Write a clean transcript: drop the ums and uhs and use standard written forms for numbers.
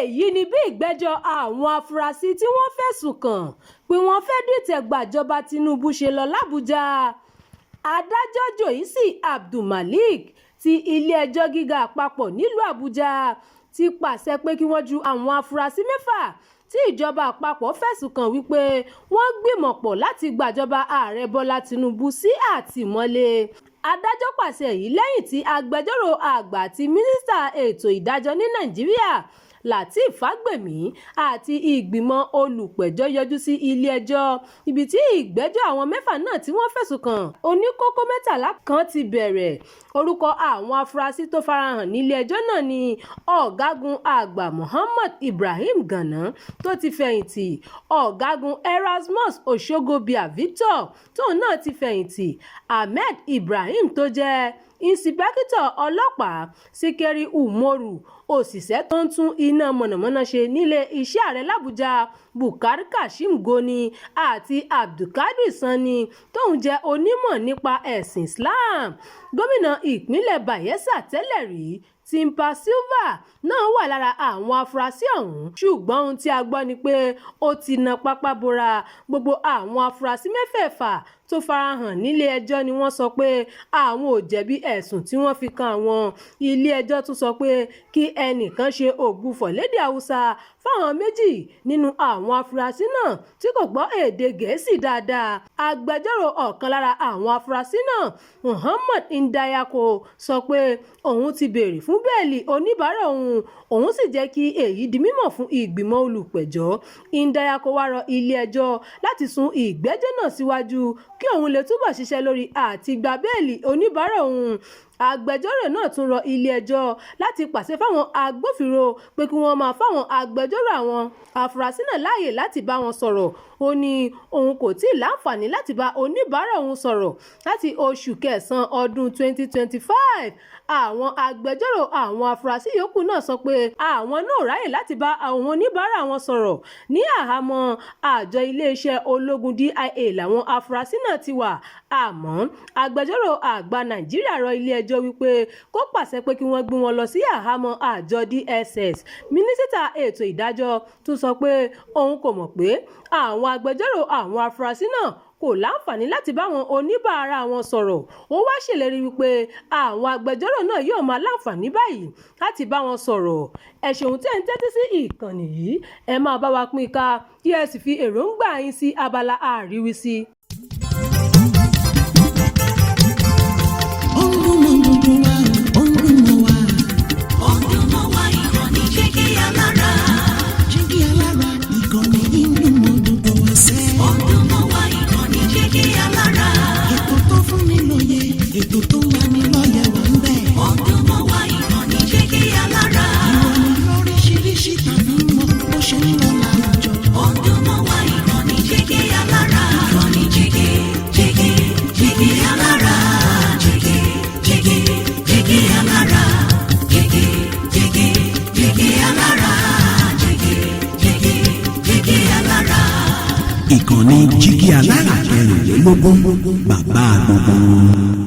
Èyí ni bí ìgbẹ́jọ́ àwọn afurasí tí wọ́n fẹ̀sùn kàn pé wọ́n fẹ́ẹ́ dìtẹ̀ gbàjọba Tìnùbù ṣe lọ làbújá. Adájọ́ Joyce Abdulmalik ti ilé-ẹjọ́ gíga àpapọ̀ nílùú Àbújá ti pàṣẹ pé kí wọ́n ju àwọn afurasí mẹ́fà tí ìjọba àpapọ̀ fẹ̀sùn kàn wípé wọ́n gbìmọ̀-pọ̀ láti gbàjọba Ààrẹ Bọ́lá Tìǹbù sí àtìmọ́lé. Adájọ́ pàṣẹ yìí lẹ́yìn tí agbẹjọ́rò àgbà àti mínísítà ètò ìdájọ́ ní Nàìjíríà Lateef Fagbemi àti ìgbìmọ̀ olùpẹ̀jọ́ yọjú sí ilé-ẹjọ́ ibi tí ìgbẹ́jọ́ àwọn mẹ́fà náà tí wọ́n fẹ̀sùn kàn oníkókó 13 kan ti bẹ̀rẹ̀. Orúkọ àwọn afurasí tó farahàn nílé-ẹjọ́ náà ní Ọ̀gágun Àgbà Muhammad Ibrahim Gana tó ti fẹ̀yìntì, Ọ̀gágun Erasmus Osagobia Victor tóun náà ti fẹ̀yìntì, Ahmed Ibrahim tó jẹ́ ìǹṣìpẹ̀kìtọ́ ọlọ́pàá, Sikiru Umoru, òṣìṣẹ́ tó ń tún iná mọ̀nàmọ́ná ṣe nílé iṣẹ́ ààrẹ làbújá, Bukar Kashim Goni àti Abdulkadir Sanni tóun jẹ́ onímọ̀ nípa ẹ̀sìn Islam. Gómìnà ìpínlẹ̀ Bayelsa tẹ́lẹ̀ rí Timipre Sylva náà wà lára àwọn afurasí ọ̀hún, ṣùgbọ́n ohun tí a gbọ́ ni pé ó ti na pápá bora. Gbogbo àwọn afurasí mẹ́fẹ̀ẹ̀fà tó farahàn nílé-ẹjọ́ ni wọ́n sọ pé àwọn ò jẹ̀bi ẹ̀sùn tí wọ́n fi kan àwọn. Ilé-ẹjọ́ tún sọ pé kí ẹnìkan ṣe ògbufọ̀ lédè Haúsá fáwọn méjì nínú àwọn afurasí náà tí kò gbọ́ èdè Gẹ̀ẹ́sì dáadáa. Agbẹjọ́rò ọ̀kan lára àwọn afurasí náà, Muhammad Ndayako, sọ pé òun ti béèrè fún bẹ́ẹ̀lì oníbàárà òun, òun sì jẹ́ kí èyí di mímọ̀ fún ìgbìmọ̀ olùpẹ̀jọ́. Ndayako wá rọ ilé-ẹjọ́ láti sún ìgbẹ́jọ́ náà síwájú kí òun lè túbọ̀ ṣiṣẹ́ lórí àti gba bẹ́ẹ̀lì oníbàárà òun. Agbẹjọ́rò náà tún rọ ilé-ẹjọ́ láti pàṣẹ fáwọn agbófinró pé kí wọ́n máa fáwọn agbẹjọ́rò àwọn afurasí náà láàyè láti bá wọn sọ̀rọ̀. Ó ní òun kò tí ì láǹfààní láti bá oníbàárà òun sọ̀rọ̀ láti oṣù kẹsàn-án ọdún 2025. Àwọn agbẹjọ́rò àwọn afurasí yòókù náà sọ pé àwọn náà ò ráyè láti bá àwọn oníbàárà wọn sọ̀rọ̀. Ní àhámọ́ àjọ iléeṣẹ́ ológun DIA làwọn afurasí náà ti wà. Àmọ́ agbẹjọ́rò àgbà Nàìjíríà rọ ilé-ẹjọ́ wípé kó pàṣẹ pé kí wọ́n gbé wọn lọ sí àhámọ́ àjọ DSS. Mínísítà ètò ìdájọ́ tún sọ pé òun kò mọ̀ pé àwọn agbẹjọ́rò àwọn afurasí náà kò láǹfààní láti bá àwọn oníbàárà wọn sọ̀rọ̀. Ó wáá ṣèlérí wípé àwọn agbẹjọ́rò náà yóò máa láǹfààní báyìí láti bá wọn sọ̀rọ̀. Ẹ ṣeun tẹ́ ń tẹ́tí sí ìkànnì yìí. Ẹ máa bá wa pín ká kí ẹ sì fi èròǹgbà yín sí abala àríwísí. Ó ń dún mọ́ gbogbo wa, ó ń dún mọ́ wa. Ó ń dún mọ́ wa, ìkànnì Jígí Alára. Jígí Alára, ìkànnì yìí ń dún mọ́ gbogbo wa sẹ́. Ó ń dún mọ́ wa, ìkànnì Jígí Alára. Ètò tó fún ni lóye, ètò tó ń lani lọ́yẹ̀ wà ń bẹ̀. Ó ń dún mọ́ wa, ìkànnì Jígí Alára. Ìròyìn lóríṣiríṣi tàbí mọ bó ṣe ń lọ láwùjọ. Ó ń dún mọ́ wa, ìkànnì Jígí Alára. Ìkànnì Jígí, Jígí, Jígí Alára. Jígí, Jígí, Jígí Alára. Jígí, Jígí, Jígí Alára. Jígí, Jígí, Jígí Alára. Ìkànnì Jígí Alára 24, bàbá gbogbo wọn.